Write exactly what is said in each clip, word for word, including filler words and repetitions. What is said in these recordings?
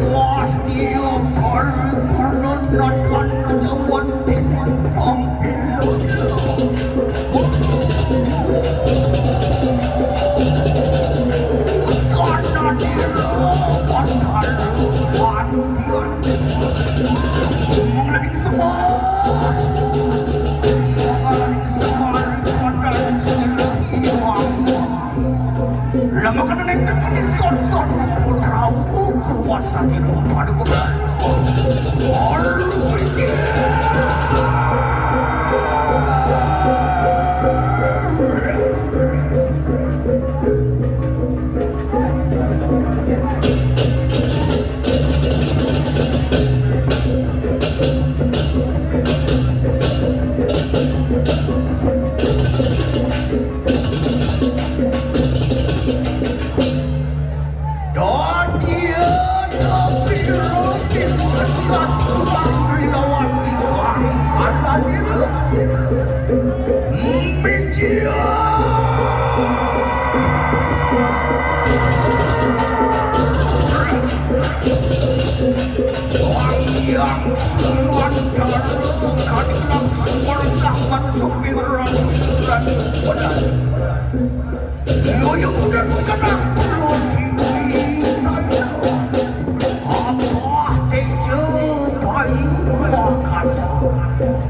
Pasti paripurna natang kejauhan timbang pilu. Sana dira pandar pantian. Mengenai semua, mengenai semua ripatan sila iwang. Lama kena nenten kami son-son putra kuasa di rumah dekat. Dan ia tapi roti mendekat tukang rilawas ikan karena dia mijia. Sang yang semua darah kadilang semua zaman sembilan bulan. Loyo kuda kuda perlu diwitanya. Apa teja bayu pakasa.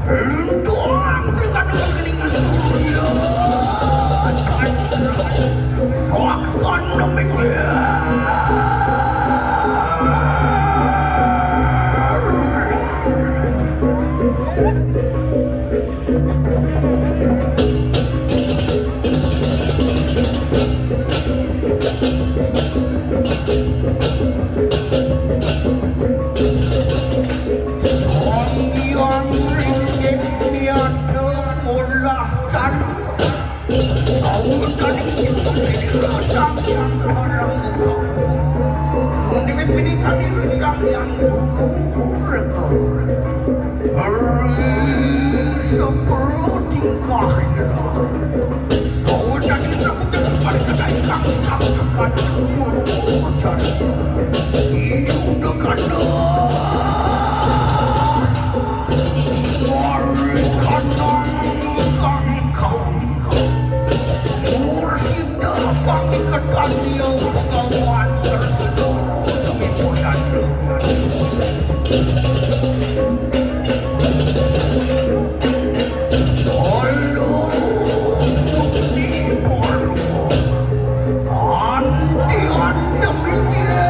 Lintang dengan kening surya chandra. Saksana minggir. Sang Hyang Ringgit niata mulah cari. Saut tadi kita jadi rasang yang parang muka. Mendiwit bini kami rasang yang reka. Seperti kahira. Saudara saudara pada kedai kangsang tekan. Ujar. Iu dekat. Mari kanang kang kau. Mursi Dapat ikatan dia pegawai tersedul demi podan. Lalu di baru antian demikian.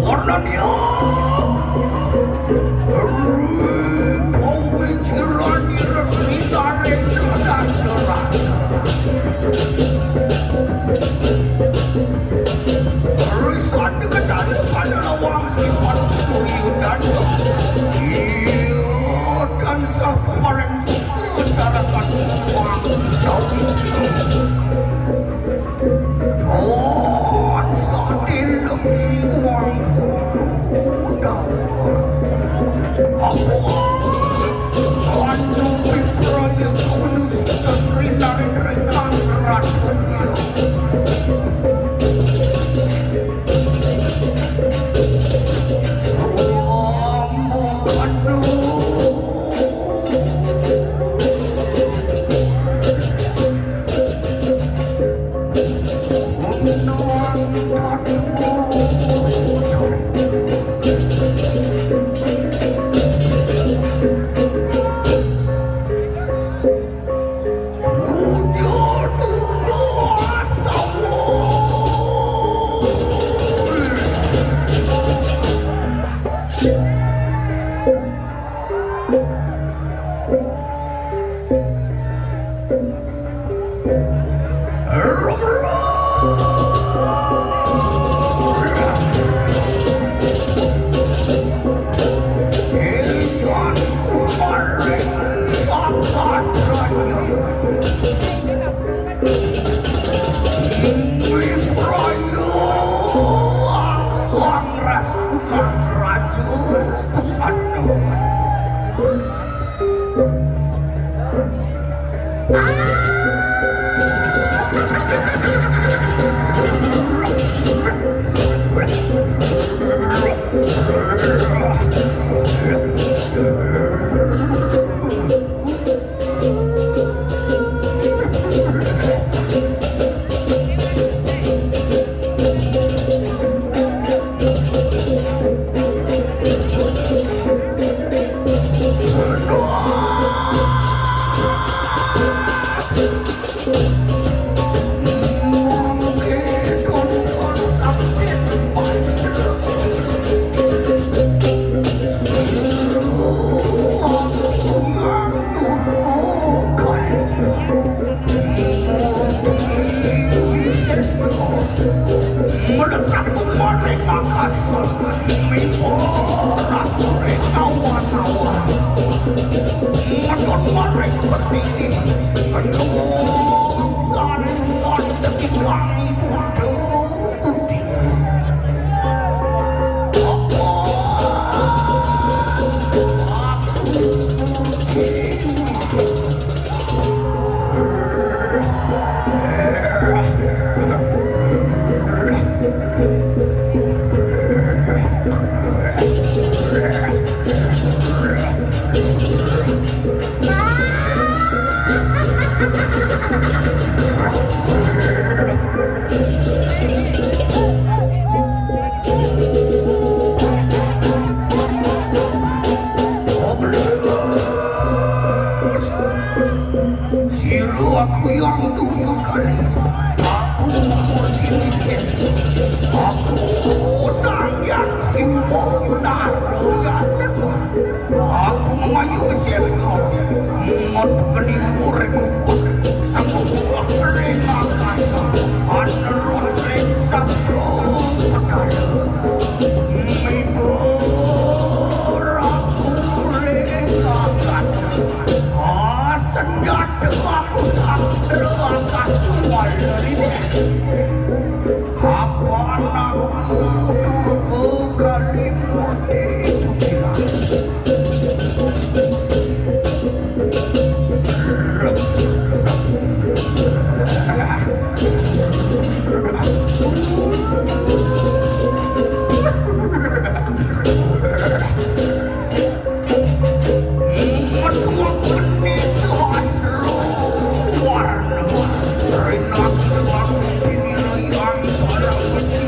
Warnanya Ribau Jirani Resmi Tarik Dasar. Terus ada kendali pada lawang sifat Surya dan Iya dan sah kemarin juga cara kan uang sawi. Pon sadil muang hulu. Melesat kemaring akas, mi ora korek awan-awan. Ngadon maring petiki. Nung sari wan tetikang budu uti. Apa aku Sira aku yang tunggu kali. Aku Murti Wises. Aku Sang Hyang Siwa Nara Yatama. Aku memayu sesa. Mot keni luhur kukus. Sanggup buah ring angkasa. Anerus ring sabda petara. Mibur aku ring angkasa. Ah, senjata aku sastra angkasa maleri. Apan aku Durga Kali Murti Tutilan. Metu aku ning sahasra warna, rinaksa aku dinilai antara besi.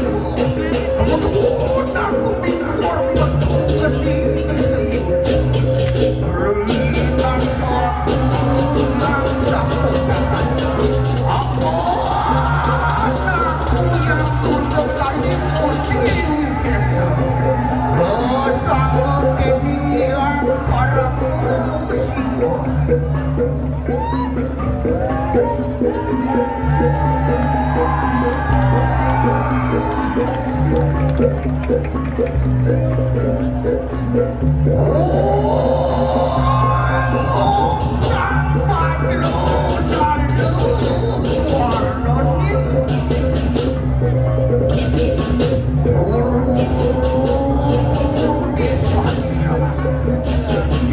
Metu aku ning sorga geni seyuh. Rinaksa aku nang sapukaran. Apa anakku yang untuk kali putri sesa. Kesama kini yang para siwa.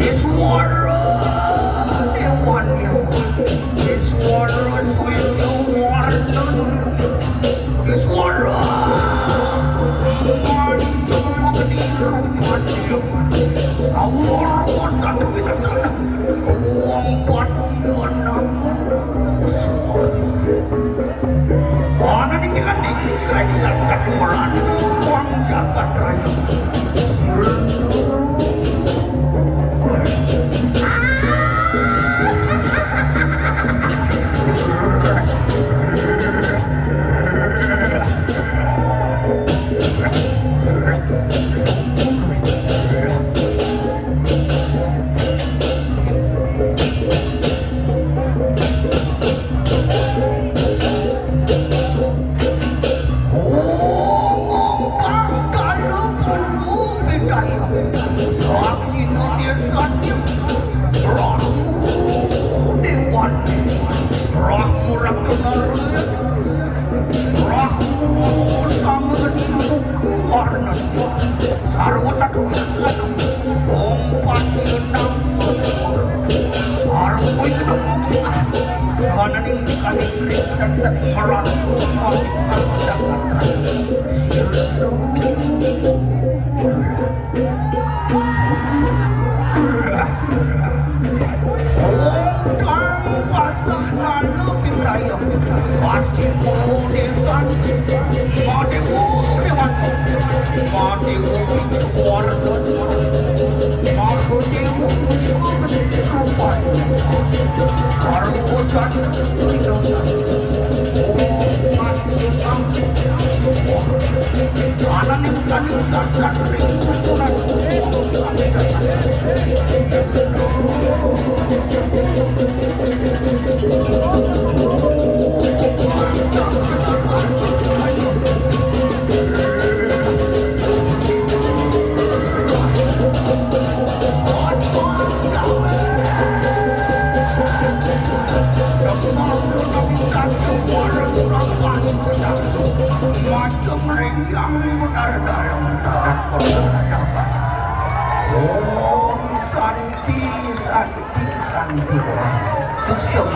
Iswara Dewan Dewan. Iswara Suwita Warna. Iswara Manjung Pagni Rupanya. Sawara Satu Winasana. Wong Patya Namo Suwara. Ana ning dikaning kreksat sakumaran wong jagat raya. Rahmu Rakenara, Rahmu Sangeni Muka Warna. Sarwa Satru Yasana. Om Pati Namo Suwara. Sarwa Sananing kaning ring sat-sat malan. Wong kang pasah lalu pitayang. Pasti desan. Mati ku dewan. Mati ku warna. Aku dewa. Sarwa sat. Om Santi, Santi, Santi. Sukses.